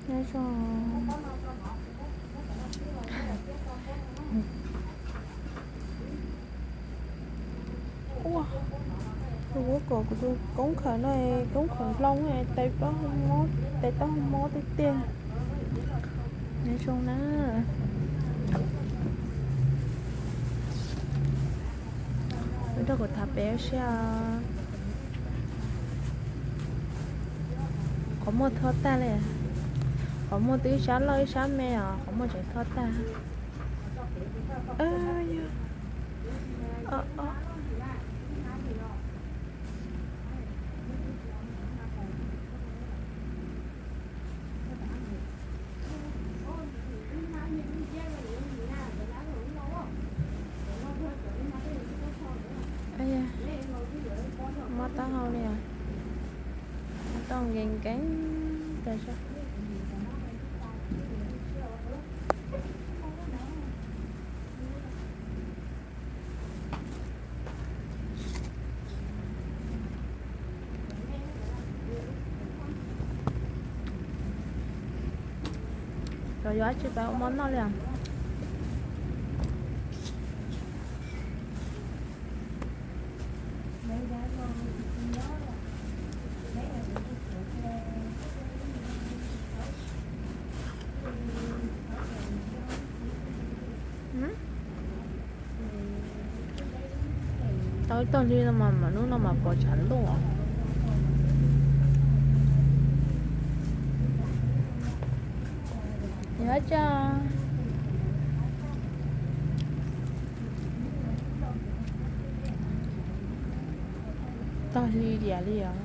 Nyob zoo. Ua, kuv ua kom kuv tus koob khawm no, koob khawm nplooj, tes taub hau mob, tes taub hau mob tiag tiag. Nyob zoo na. Nrog kuv tham pem ua si. Qhov muag thob tag li. Qhov muag twb ib sab loj ib sab me os, qhov muag tseem thob tag. Mob taub hau li os. Mob taub hau nkees nkees tas zog. Cov yuav dab tsi pab ua mov noj li os? Tau ib tog li no mas mam hnub no mas pom tshav ntuj os. Yuav tsa tog li diam li os.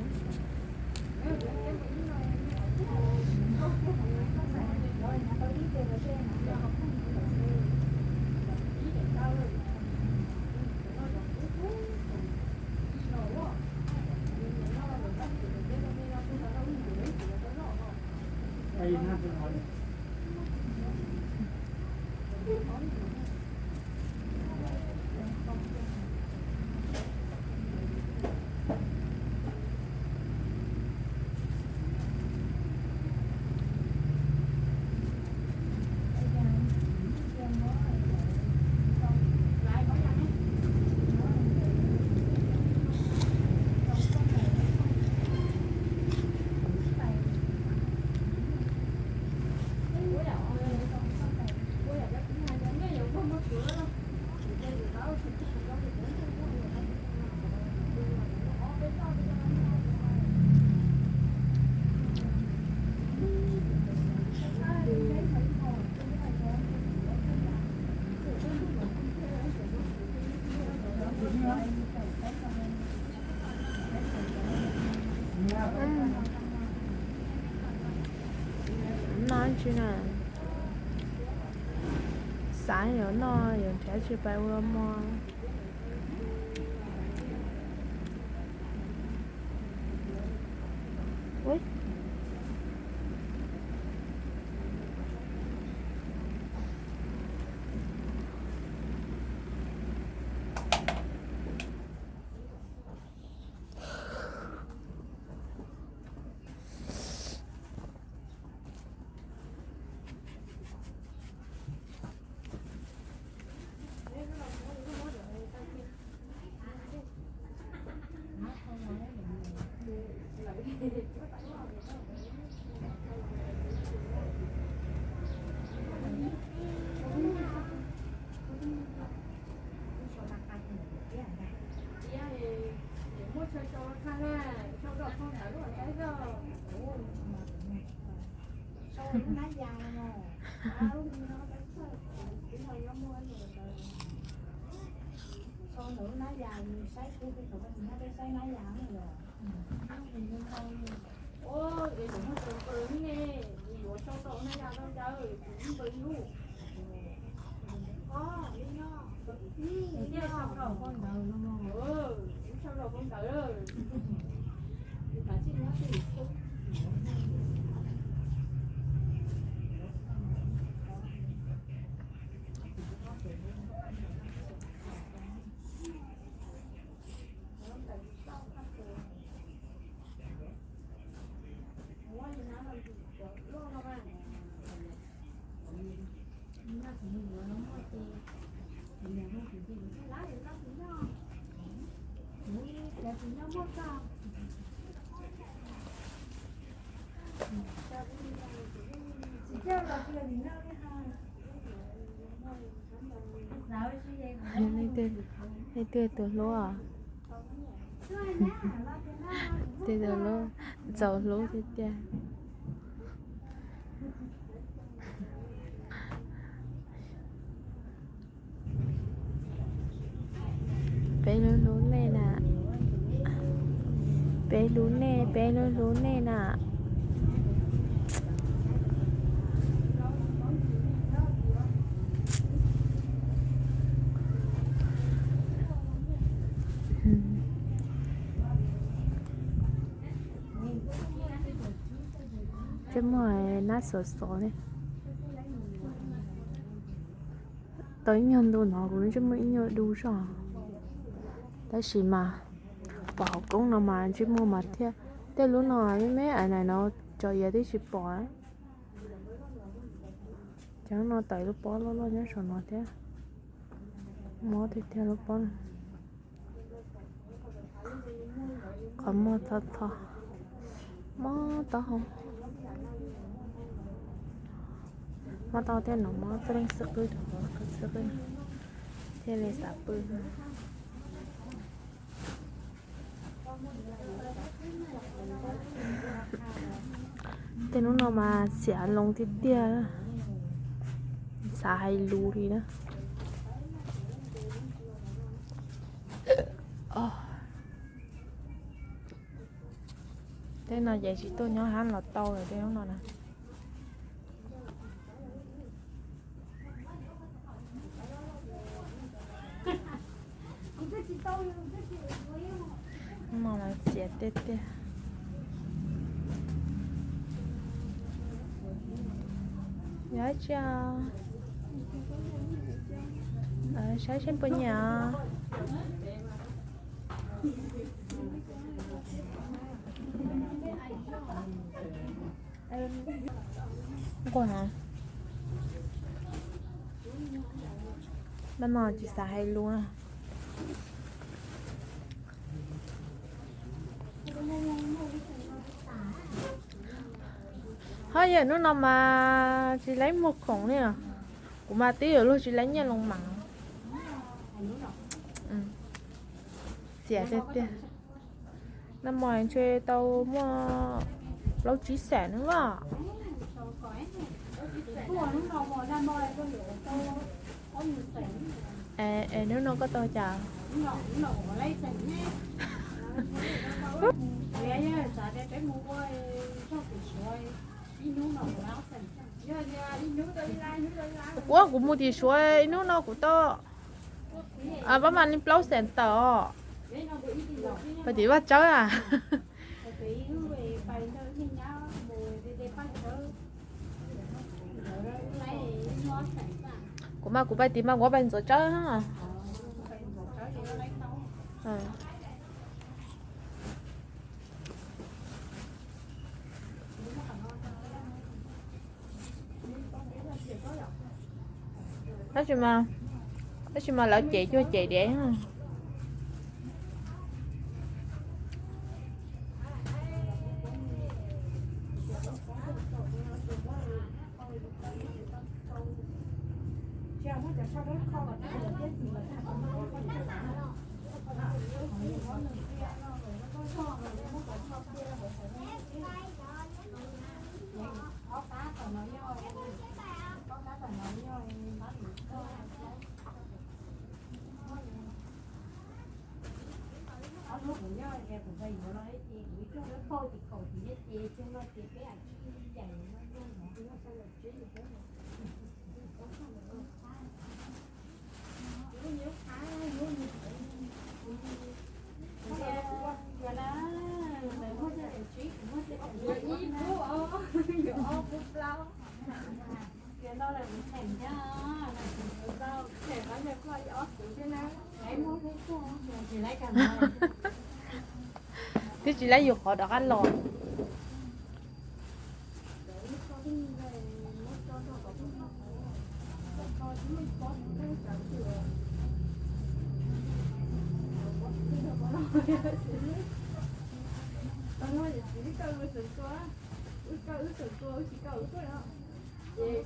Noj tsi na? Xav yuav noj yuav nrhiav tsi pais ua mov. Leej twg tus hlub os? Tej tus hlub, txaus hlub tiag tiag. Peb hlub hlub nej na. Peb hlub nej, peb hlub hlub nej na. Ntsej muag nab xov xov li. Tau ib nyuag ntu no kuv ntsej muag ib nyuag du zog. Tab sis mas pom hauv koob no mas ntsej muag mas thiaj, tej lub no me me ais na no tso iav twb tsis pom. Cov no tawm lub pob loj loj nyob saum no thiab. Mob tiag tiag lub pob no. Qhov muag tho tho, mob taub hau, mob taub hau thiab no mob txoj leej xib qwb, xib qwb thiaj li xav pw. Tej hnub no mas xiam loo tiag tiag, xav hais lus li na. Tej no ces tsis tuaj nyob hab los tau lawm tej hnub no na. No mas xiam tiag tiag. Yog tsi, saib seb puas nyiam. Nquag no, nab no tsis xav hais lus na. Ho yog hnub no mas tsis laib muag khoom li os. Kuv mas twb yuav luag tsis laib nyiaj loo mas. Xiam tiag tiag. Nag hmo ntshe tau muaj plaub tsib xees nab os. Es hnub no koj tau cas? Ua kuv mus tim Suav ib hnub no kuv tau pab mam li plaub xees tawm os. Pais tim Vaj Tsawb a. Kuv mas kuv pais tim mas kuv pais Ntxawm Tsawb. Tab sis mas, tab sis mas lawv cem cuag cem diav. Twb tsis laib yus qhov rov qab los. Tsis li koj ua xeem tua, wb koj wb xeem tua wb tsis koj wb tuaj no. Ces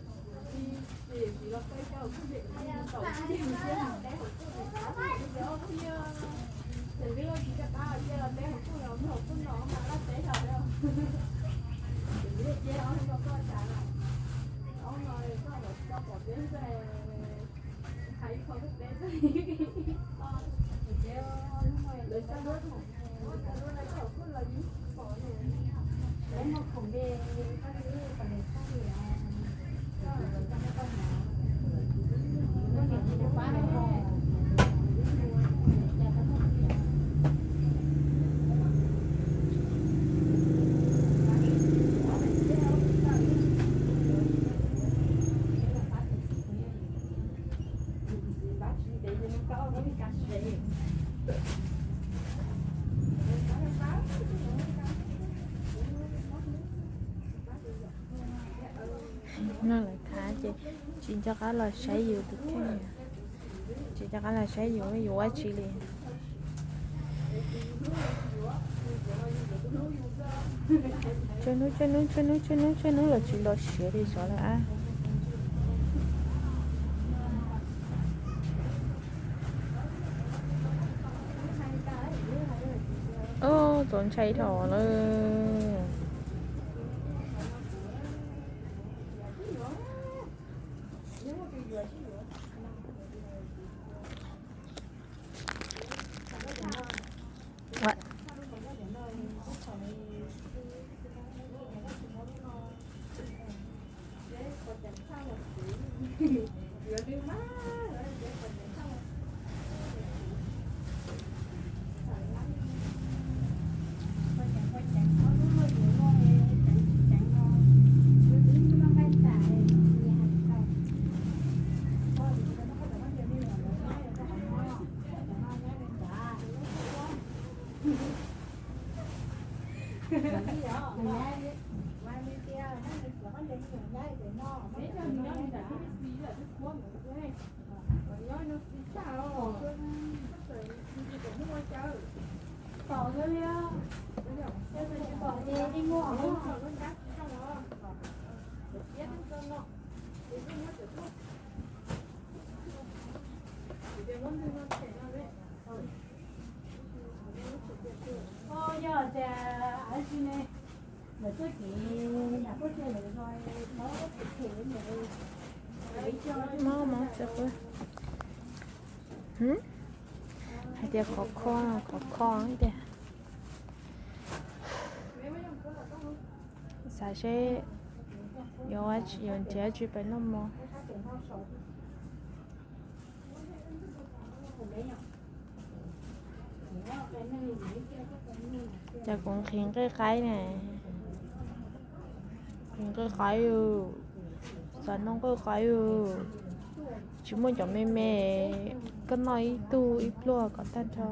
tsis tsis los koj coj kuj phem tau tib mus thiab teb hauv kuj phem tau. Ces twb tsis coj qab cia los teb hauv kuj los muaj hauv kuj no mas laj teb tau. Ces twb cia ob no koj tas lawm, ob no koj los tsis tau pom peb ntxawg. Hais qhov peb No lawv thav ces tsis nco qab los saib yus tus kheej, tsis nco qab los saib yus, yus ua tsi li. Tsawg hnub tsawg hnub tsawg hnub tsawg hnub tsawg hnub los tsis los siav li xyov lawm a. Ub, txaus ntshai dhau lawm. Yog tias av tsi ne, lawv tuaj kev yam kuj tiag lawm no, no phem phem. Mob mob txawv pw. Hais tias khov kho, khov kho tiag. Xav seb yuav nrhiav tsi pem noj mov. Ces kuv nqhis nqaij qaib ne, nqhis nqaij qaib, xav noj nqaij qaib. Tsis muaj cov me me, koj noj ib tug ib pluag kom tag nrho.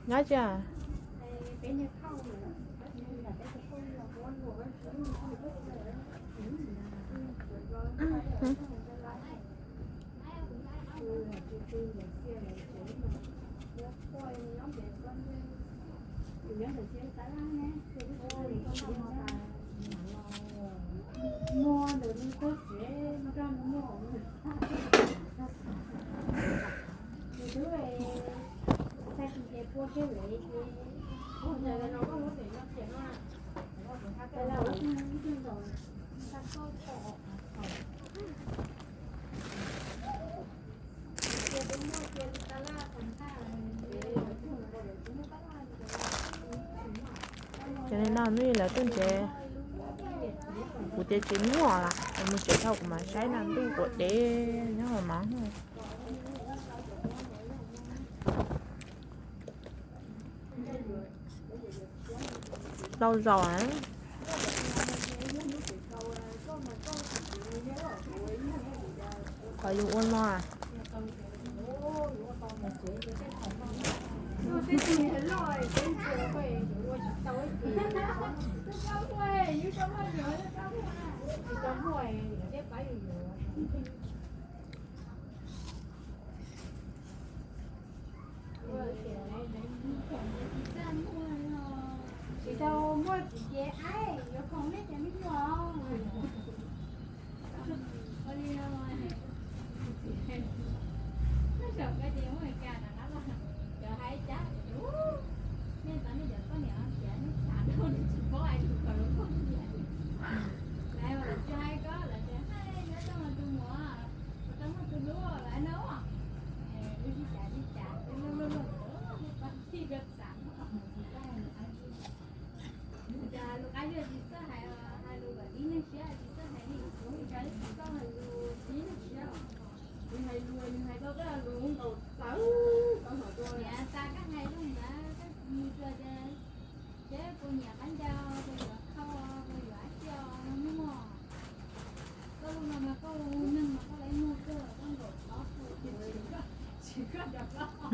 Nyob tsi? Cov no nws lawv tuaj ntsev, kuv tias tsis muaj, mus tsev dhau kuv mam saib no, ntuj kuv dev nyob hauv mov. Tau zaus. Qhov yus ua no. Tsis tau muaj, tsis pab yuav yuav. Tsis tau muaj txiv ces aib yuav khoom nej cov me nyuam. Ua li no, nej cov koj ces muaj Meskas no na, cov hais cas, nej cov nej cov poj niam tias nej xav rau nws tsis paub hais lus kom lus koj tias. Lawv tsis hais koj, lawv tias hais nyob tau tus muam, tau muaj tus hlub lawv no. Lub sij cas sij cas luj luj luj, nej pab tij koj xav. Cas lus qab yog tsis txawj hais, hais lus kom tib neeg siab tsis txawj hais li. Tsis txawj hais lus tib neeg siab. Nws hais lus nws hais tau tej lus nkaus txawv tau hom tua. Niam tas koj hais lus ntawd koj mus tsuas tias, seb puas nyiam qab ncaug, puas yuav khau, puas yuav dab tsi os, muaj. Koj lub no mas koj neeg mas koj lawv muag kawg, koj nkaum ob peb tsis koj rov koj.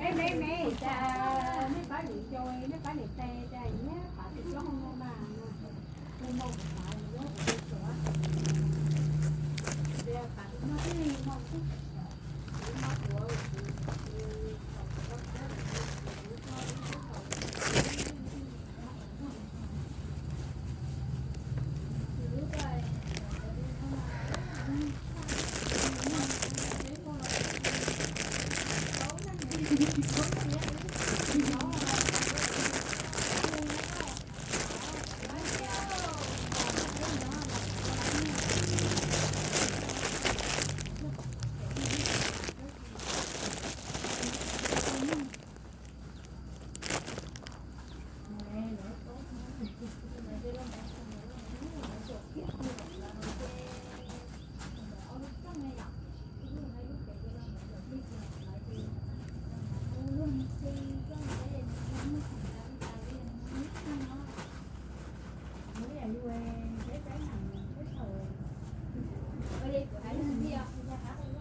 Me me me, cas nej pab niam ncaus, nej pab niam tes, cas nyiam pab tus hlob no mas, tus no pab nyob ua tus tsuav, pab tus no ib no xwb, tus no ua tus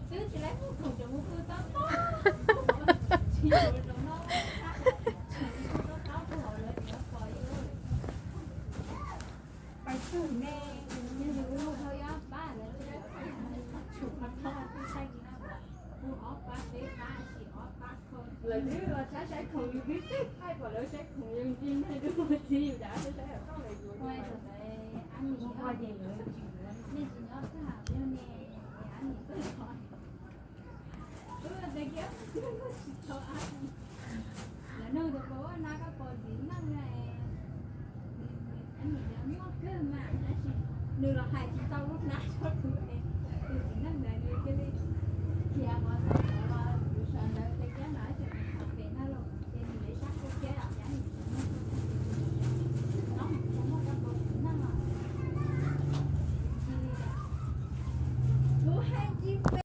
Twb tsis laib mus khoom rau mus pw tob tob, tsis yuav rau no, tsis yuav rau tob tob rau hauv lawv tsis pom yus. Pais twg ne? Yus mus dhau yuav pab lawv tsis laib pais, tshuav qhov no twb saib tsis no, mus ob pab peb pab sim ob pab kho. Lawv twb los saib saib khoom yus twb tsis thaij pom lawv saib khoom yus ntsis ntag, yus txiv yus dav saib saib los txoj lawv yuav. Ab nim, nej tsis nyob tag yog ne, ab nim pab. Lawv nug tias puas muaj nab koj pom txiv neej na, ab nim tias muaj kawg mas, tab sis nws los hais tsis tau lub nab tso tus